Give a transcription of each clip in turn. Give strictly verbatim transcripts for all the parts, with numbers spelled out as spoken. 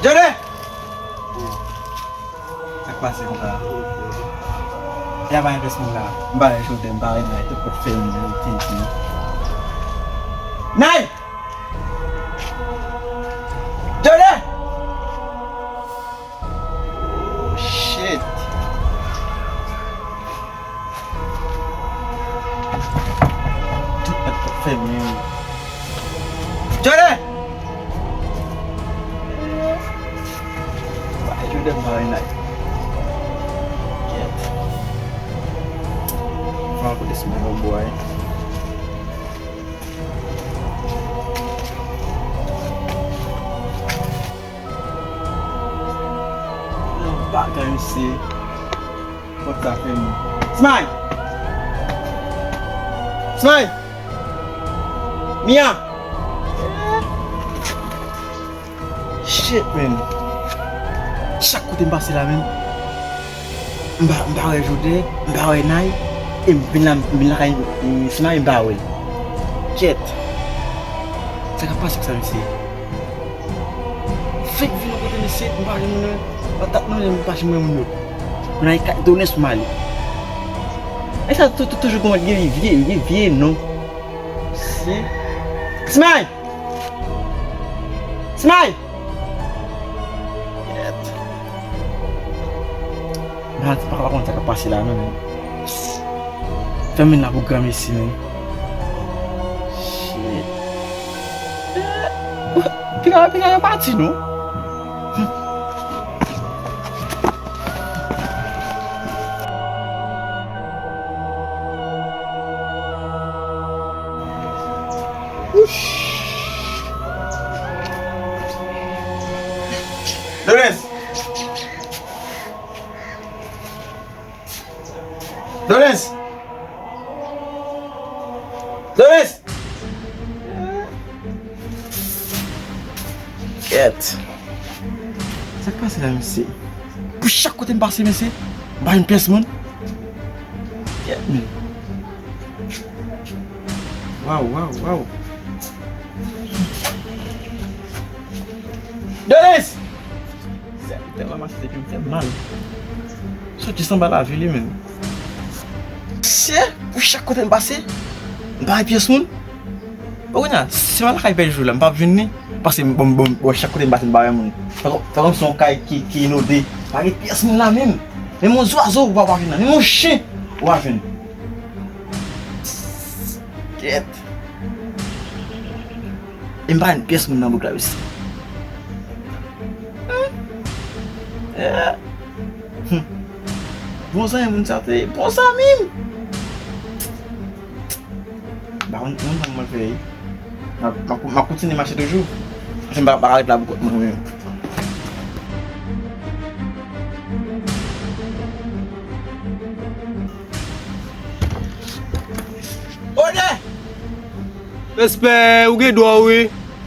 Jode! Sa k pase konsa? Ya pa enpès moun la. M pa wè Jode, m pa wè Nay, tout kot fèmen yo, tenten. Nay! Jode! Oh, shit. Tout nèg t ap fèmen wi. Jode! Bay Jode m pa wè Nay. Kèt. Fò al kote Smay yon bwa wi. Yon bagay, mesye. Pòt sa fèmen. Smay! Smay! Mia! Shit, man. Chak kote m pase la, man. M pa, m pa wè Jode, m pa wè Nay, e m vin la, m vin lakay, e, Smay, m pa wè l. Kèt. Sa k ap pase ak sa, mesye? Fèk vin yon kote, mesye, m pa jwenn moun nan. Patat nan men m, m pa jwenn moun yo. Kounye a, e ka donnen sou m ale. E sa tou, tou, toujou kòmanse gen vye, vye, vye non. Mesye. Smay! Smay! Kèt. Mwen pa konn sa k ap pase la, non, men. Fèmen la pou granmesi, men. Shit. Piga, piga yo pati, non. Dolens! Dolens! Dolens! Kèt. Sa k pase la, mesye? Pou chak kote m pase, mesye, m pa jwenn pyès moun. Kèt, men. Waw, waw, waw. Dolens! Sèvitè la mache depi m fè mal. Soti sanba lavi li menm. Mesye, pou chak kote m pase, m pa wè pyès moun. Bon, kounye a, si m al lakay Pè Jou la, m p ap jwenn li. Paske, bon, bon, bon, chak kote m pase, m pa wè moun. Fè kòm, fè kòmsi yon kay ki, ki inode. Pa gen pyès moun la menm. Menm yon zwazo ou pa, pa jwenn la. Menm yon chen ou pa jwenn. Kèt. E m pa jwenn pyès moun nan bouk la, mesye. Hmm. Eh. Hmm. Bon zanmi moun sa te, bon zanmi m. M pa konn, m pa konn sa m pral fè. M ap, m ap, m ap kontinye mache toujou. Paske m pa, pa ka ret la pou kont mwen menm. Odè! Respè, ou gen dwa wi.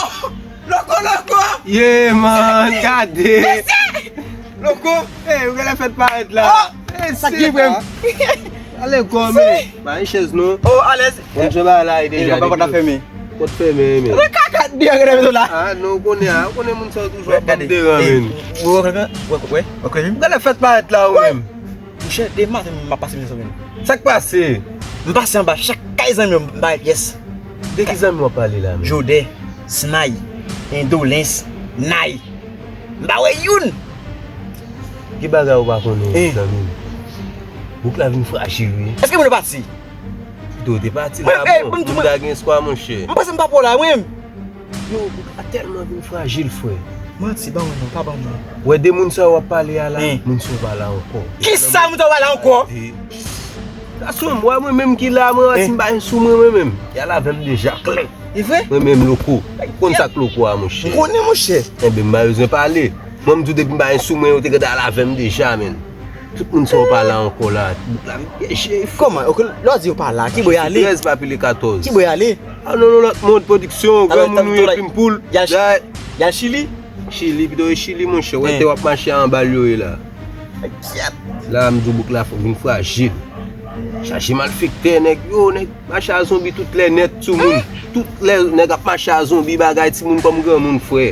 Oh, loko, loko! Yeah, man, gade. Mesye! Loko! Hey, ou genlè fèk parèt la. Oh! Hey, sa ki vrè? Ale kò, men. Ba yon chèz non. Oh, alèz. Bon, jan bagay la ye deja. Papa ta fèmen. Pòt fèmen, men. Nan kaka deyò genlè meto la. Ah, non, ou konnen, ah, ou konnen moun sa yo toujou ap ban m deran, men. Wè, wè, wè, wè, wè. Ou genlè fèk parèt la, ou menm. Monchè, de maten m ap pase, mezanmi. Sa k pase? M pase anba chak kay zanmi yo, m pa wè pyès. De ki zanmi w ap pale la menm? Jodè, Snay, Endolens, Nay. M pa wè youn. Gen bagay ou pa konnen, zanmi m. Bouk la vin frajil, wi. Èske moun yo pati? Pito yo te pati la, bon, moun ta gen espwa, monchè. M panse m pa pou la, wi. Yo, bouk la tèlman vin frajil, frè. Manti, ban mwen non, pa ban mwen. Wè de moun sa yo w ap pale a la, moun sa yo pa la ankò. Kisa moun sa yo pa la ankò? Gason, m wè mwen menm ki la, mwen wè si m pa gen sou mwen, mwen menm. Y al avè m deja klè. E vre? Mwen menm loko. Ou konn sa k loko a, monchè. M konnen, monchè. Enben, m pa bezwen pale. Mwen, m di w depi m pa gen sou mwen, yo te gentan al avè m deja, menn. Tout moun sa yo pa la ankò la. Bouk la vin pyeje. Kòman? Oke, lè w di yo pa la, ki bò y ale? Trèz pa pile katòz. Ki bò y ale? Ah non, non, lòt mond, pwodiksyon, granmoun ou ye, Pimpoul. Y al Chili? Chili, pito e Chili, monchè. Wè tè w ap mache a, anba l yo ye la. La, m di w bouk la vin frajil. Chaje malfektè, nèg yo, nèg mache a zonbi tout lè nèt sou moun. Tout lè nèg ap mache a zonbi, bagay, timoun kòm granmoun, frè.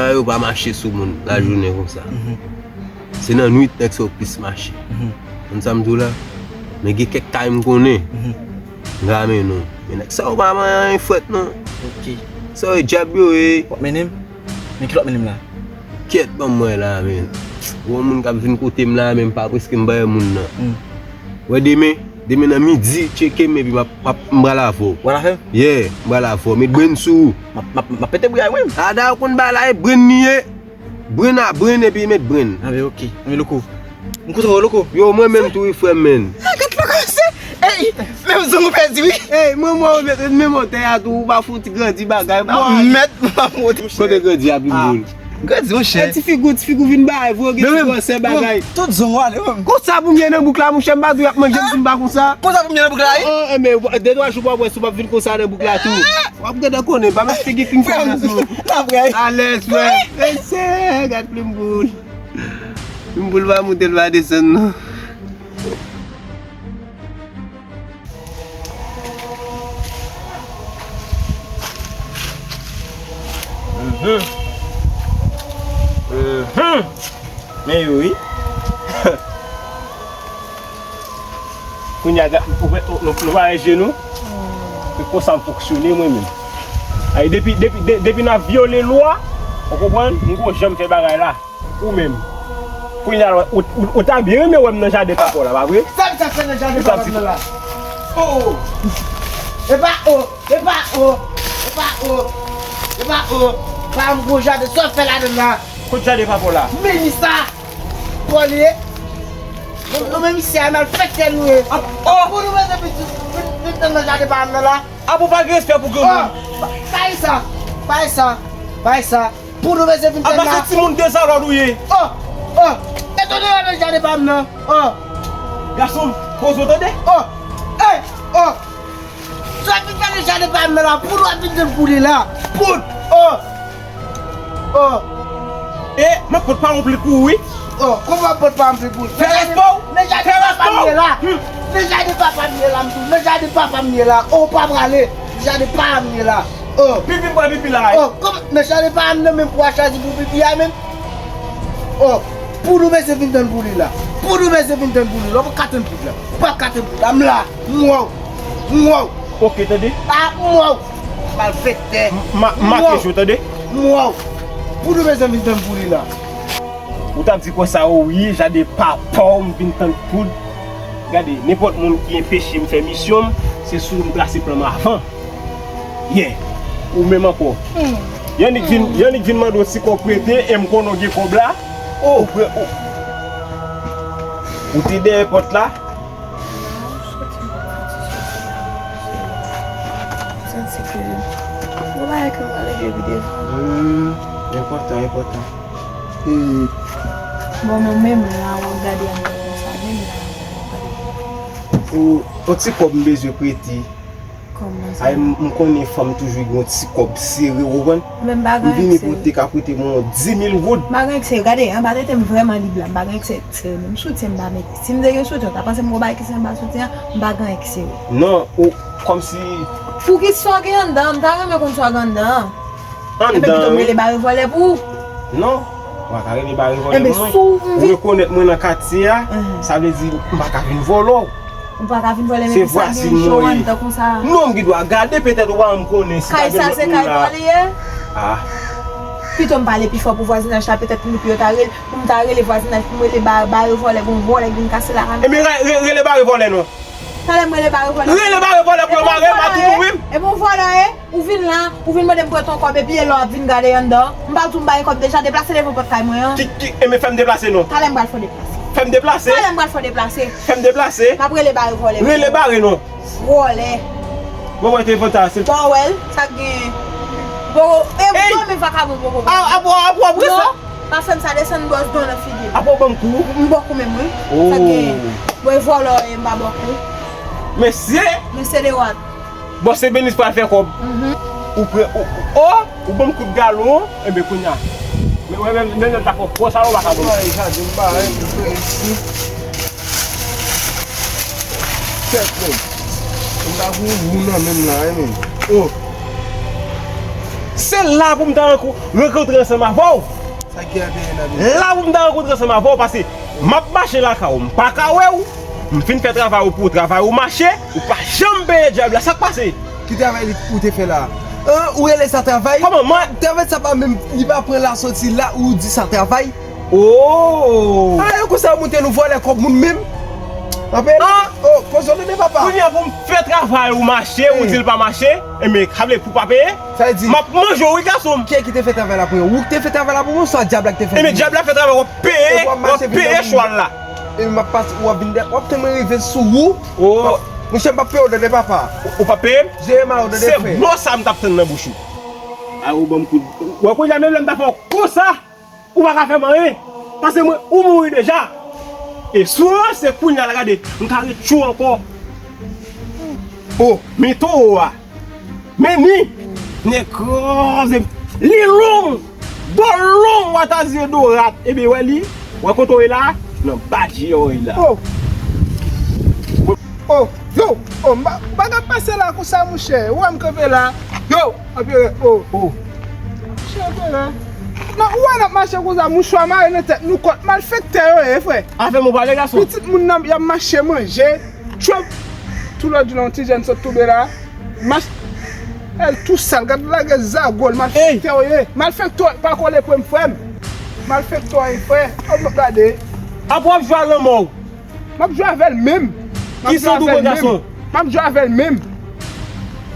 sa yo pa mache sou moun lajounen konsa. Se nan nwit nèg sa yo plis mache. Konn sa m di w la? Men gen kèk kay m konnen. M ka mennen w. Men nèg sa yo pa manyen anyen frèt non. Ok. Sa yo e djab yo ye. W ap mennen m? Men ki lòt mennen m la? Kyèt, ban m wè la, men. Gon moun k ap vin kote m la, men m pa prèske m ba moun nan. Wè demen, demen nan midi, tcheke m epi m ap, m ap, m pral avè w. W pral avè m? Yeah, m pral avè w. Met brenn sou ou. M ap, m ap, m ap pete bri a wi. A, dayè w konn bagay la, e brenn li ye. Brenn a brenn epi met brenn. Anben, ok. Anben, loko. M kontan wè w, loko. Yo, mwen menm tou wi, frè m, men. A, gad pa kòmanse. Ey, menm zong ou pèdi wi. Ey, mwen, mwen, mwen, menm otè a tou, ou pa fouti grandi bagay. Non, mèt, m pa monte. Kote grandi a, Pitbull? Grandi, monchè. Ey, ti figi w, ti figi w vin bay, vre, gen ti gwosè bagay. Tout zong ou ale, menm. Konsa pou m ye nan bouk la, monchè, m pa di w y ap manje m si m pa konsa. Konsa pou m ye nan bouk la, wi? Oh, enben, de twa jou w ap wè si w p ap vin konsa nan bouk la tou. W ap gentan konnen, pa met figi King Kong nan sou. N ap wè. Alèz, frè. Mesye, gad plim boul. Plim boul pa moute, l pa desann, non. Mhm. Mhm. Men yo, wi. Kounye a, ga-, ou wè, nou, nou pa wè je nou? Se konsa m fonksyone, mwen menm. Ay, depi, depi, de-, depi n ap vyole lwa, ou konprann? M ko janm fè bagay la. Ou menm. Kounye a, ou, ou, ou ta byen renmen wè m nan jaden papa w la, pa vre? Sa m ta fè nan jaden papa m nan la? Oh, oh. Epa, oh. Epa o, epa o, epa o. Pa m gwo jaden, sa w fè ladann la? Kot jaden papa w la? Meni sa. Pòl ye. Nou, nou menm isi a malfektè nou ye. Pou nou mete pitit, vin, vin tann nan jaden pa m nan la. Apa w pa gen respè pou granmoun? Bay sa, bay sa, bay sa. Pou nou mete vin tann la. Apa se timoun dezalòd ou ye? Oh, oh. Etone nan jaden pa m nan. Oh. Gason, poze w tande. Oh, hey, oh. Sa vin fè nan jaden pa m nan la, poud w ap vin tann pou li la. Poud! Oh! Oh! E, mwen pot pa yon pli pou ou, wi. Oh, kòman pot pa yon pli pou ou? Fè respè w! Nan jaden papa m ye la. Nan jaden papa m ye la, m di w. Nan jaden papa m ye la. Oh, pa prale. Nan jaden pa m ye la. Oh! Pipi m pran pipi la. Oh, kòm nan jaden pa m nan, menm pou w a chwazi pou pipi a, menm. Oh! Poud ou bezwen vin tann pou li la. Poud ou bezwen vin tann pou li la. Ou pa ka tann poud la. Ou pa ka tann poud la. M la. M wè w. M wè w. Ok, tande. A, m wè w. Malfektè. M, m, m make jou, tande. M wè w. Poud ou bezwen vin tann pou li la. Ou t ap di konsa, o wi, jaden papa w, m vin tann poud. Gade, nenpòt moun ki enpeche m fè misyon m, se sou li m trase plan m avan. Yeah. Ou menm ankò. Yannick vin, Yannick vin mande w ti kòb prete, e m konnen w gen kòb la. Oh, ou, ou te dèyè pòt la? Santi ke gon bagay ke m pral regle pi devan. Hmm, enpòtan, enpòtan. Hmm. Bon, nou menm la, w ap gade anmè konsa, menm la. Ou, yon ti kòb m bezwen prete. Ay, m m konnen fanm toujou gen yon ti kòb sere, ou konprann? Men m pa M gen vini pou te ka prete mwen yon dis mil goud. M pa gen sere. Gade, an pa trete m vrèman lib la. M pa gen sere, sere menm. Soutyen m pa mete. Si m te gen soutyen, w ta panse m gon bagay ki se anba soutyen an? M pa gen sere. Non, ou, kòmsi Pou ki sa w gen anndan an? M ta renmen konn sa w gen anndan an. Ebyen, pito m rele bare vòlè pou ou. Non, ou pa ka rele bare vòlè pou mwen. Ou rekonèt mwen nan katye a, sa vle di m pa ka vin vòlò. Ou pa ka vin vòlè, men ki sa gen jan w anndan konsa? Non, m gen dwa gade, petèt ou pa janm konnen si ta gen lòt moun la. Kay sa se kay pa w li ye? Ah. Pito m pale pi fò pou vwazinaj la, petèt pou yo ta rele, pou m ta rele vwazinaj, pou m rele ba-, bare vòlè, bon vòlè k vin kase lakay mwen. Ebyen, re-, re-, rele bare vòlè non. Talè m rele bare vòlè. Rele bare vòlè pou yo mare m a toutou wi. E bon vòlè, e? Ou vin la, ou vin mande m prete yon kòb epi e lè w ap vin gade anndan. M pa di w m bay kòb deja, deplase devan pòt kay mwen an. Ki, ki, e men fè m deplase non. Talè m pral fè w deplase. Fè m deplase? Talè m pral fè w deplase. Fè m deplase? M ap rele bare vòlè. Rele bare non. Vòlè. Bon, mwen telefòn sa, se Bon, wè l, sa k genyen? Bon, e, bon, men vakabon, bon, bon. A, a, bon, a, bon, apre sa? Non, pa fè m sa, desann bòs dlo nan figi m. Apre w ban m kou? M ba w kou menm, wi. Sa k genyen? Bon, e vòlè w ye, m pa ba w kou. Mesye! Mesye de wat. Bon, se biznis pral fè kòb. Ou pre, ou, ou, oh, ou ban m kout galon, enben kounye a. Men, men, men, men, men, ta fò, fò sa, ou pa ka ban m. Ay, gade, m ba, hein, m pre isi. Kèt, men. M ta pou ou nan menm la, hein, men. Oh. Se la pou m ta rankou-, rankontre ansanm avè w. Sa ki ap vini nan men? La pou m ta rankontre ansanm avè w, paske m ap mache lakay ou, m pa ka wè w. M fin fè travay ou pou w, travay ou mache, ou pa janm peye djab la. Sa k pase? Ki travay li, ou te fè la? An, ou rele sa travay? Kòman, man? Travay sa pa menm, li pa pran la soti la, ou di sa travay? Oh! A, e konsa ou moute nou vòlè kòb moun menm? Anpil? An? Oh, poze w tande papa. Kounye a pou m fè travay ou mache, ou di l pa mache, enben, sa vle pou w pa peye? Sa vle di, m ap manje w wi gason m. Kiyès ki te fè travay la pou mwen? Ou ki te fè travay la pou mwen, oswa dyab la ki te fè l pou mwen? Enben, dyab la fè travay, w ap peye, w ap peye chwal la. Epi m ap pase, w ap vin dèyè, w ap tann mwen rive sou ou. Oh. Monchè, m p ap peye w tande papa. Ou p ap peye m? Jere ma yo tande frè. Se mo sa m t ap tann nan bouch ou. A, ou ban m kout. Ou wè kounye a menm lè m ta fè w konsa, ou pa ka fè m anyen. Paske mwen, ou mouri deja. E si w ranse kounye a la, gade, m ka ret tchou ankò. Oh, men towo a. Men ni, nèg kraze, li long, do long, w a ta zye do rat. Ebyen, wè li, wè kote w ye la, nan badje w ye la. Oh. Oh, yo, oh, m pa, m pa ka pase la konsa, monchè. Ou wè m kanpe la. Yo, anperè, oh. Oh. Monchè, anperè. Non, ou wè n ap mache konsa, mouchwa mare nan tèt nou, kòt malfektè yo ye, frè. Avè m ou pale, gason. Pitit moun nan, y ap mache manje. Trump, tou lòt jou la, yon ti jèn sot tonbe la. Mach-, el tou sal, gad lagè zago l, malfektè w ye. Malfektè w pa kole pou m, frè m. Malfektè w ye, frè. Ap gade. Apre w ap jwe a lanmò w. M ap jwe avè l menm. Kisa w dwe gason? M ap jwe avè l menm.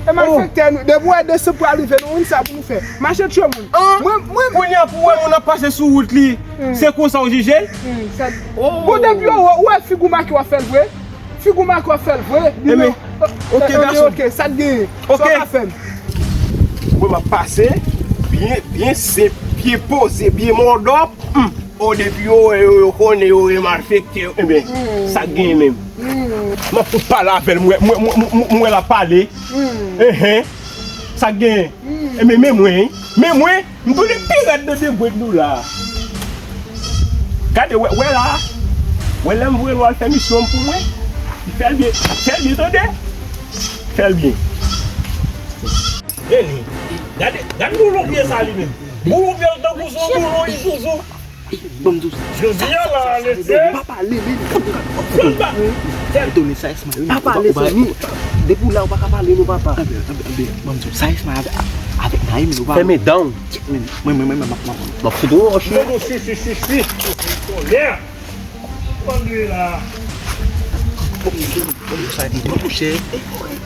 E malfektè nou, depi w wè desanm pral rive, nou konn sa pou nou fè. Mache tchwe moun. Mwen, mwen. Kounye a pou w wè moun ap pase sou wout li, se konsa w jije l? Bon, depi w wè, w wè figi w make w ap fè l vre. Figi w make w ap fè l vre. Ebyen, ok, gason. Ok, sa t genyen. Ok. Sa w ka fè m? Mwen m ap pase, byen, byen senp, byen poze, byen mòdòp. Hmm. O, depi yo wè yo, yo konnen yo e malfektè, ebyen, sa k genyen menm? M ap fout pale avè l, m wè, m wè, m wè, m wè, m wè l ap pale. Enhen. Sa k genyen? Ebyen, men mwen, men mwen, m tounen pi rèd nan de bwèt nou la. Gade, wè, wè la. Wè lè m voye l al fè misyon m pou mwen. Fè l byen, fè l byen, tande. Fè l byen. Eli, gade, gade boulon pye sa li menm. Boulon pye l tankou se yon boulon Isuzu. Ban m di w sa. Jodi a la, lete. Pa pale, men. Etone sa esma, wi. Pa pale, zanmi. Depi w la, ou pa ka pale, non, papa. Anben, anben, anben, ban m di w sa esma avèk, avèk Naïm, nou pa. Fèmen dan w. Mwen, mwen, mwen, mwen, mwen, mwen. M ap fout ou wòch, wi. Mwen, mwen, si, si, si, si. Kòlè. Kòlè la. Sa di, mwen, monchè.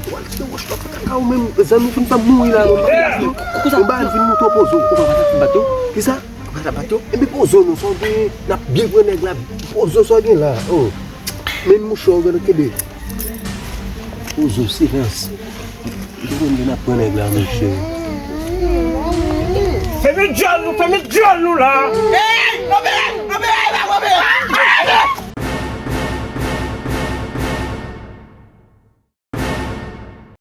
Ou al tire wòch la pou kaka ou menm. Zanmi, fin fè m mouri la, non. Ou ba al vin moute w poze w. Ou pa, pa ta fin bat yo. Kisa? Ou pa ta bat yo? Ebyen poze w non, sa w genyen. N ap byen pran nèg la. Poze w sa w gen la. Oh. Men mouchwa w gen nan kenbe. Poze w, silans. Ou konn gen n ap pran nèg la, monchè. Fèmen djòl nou, fèmen djòl nou la.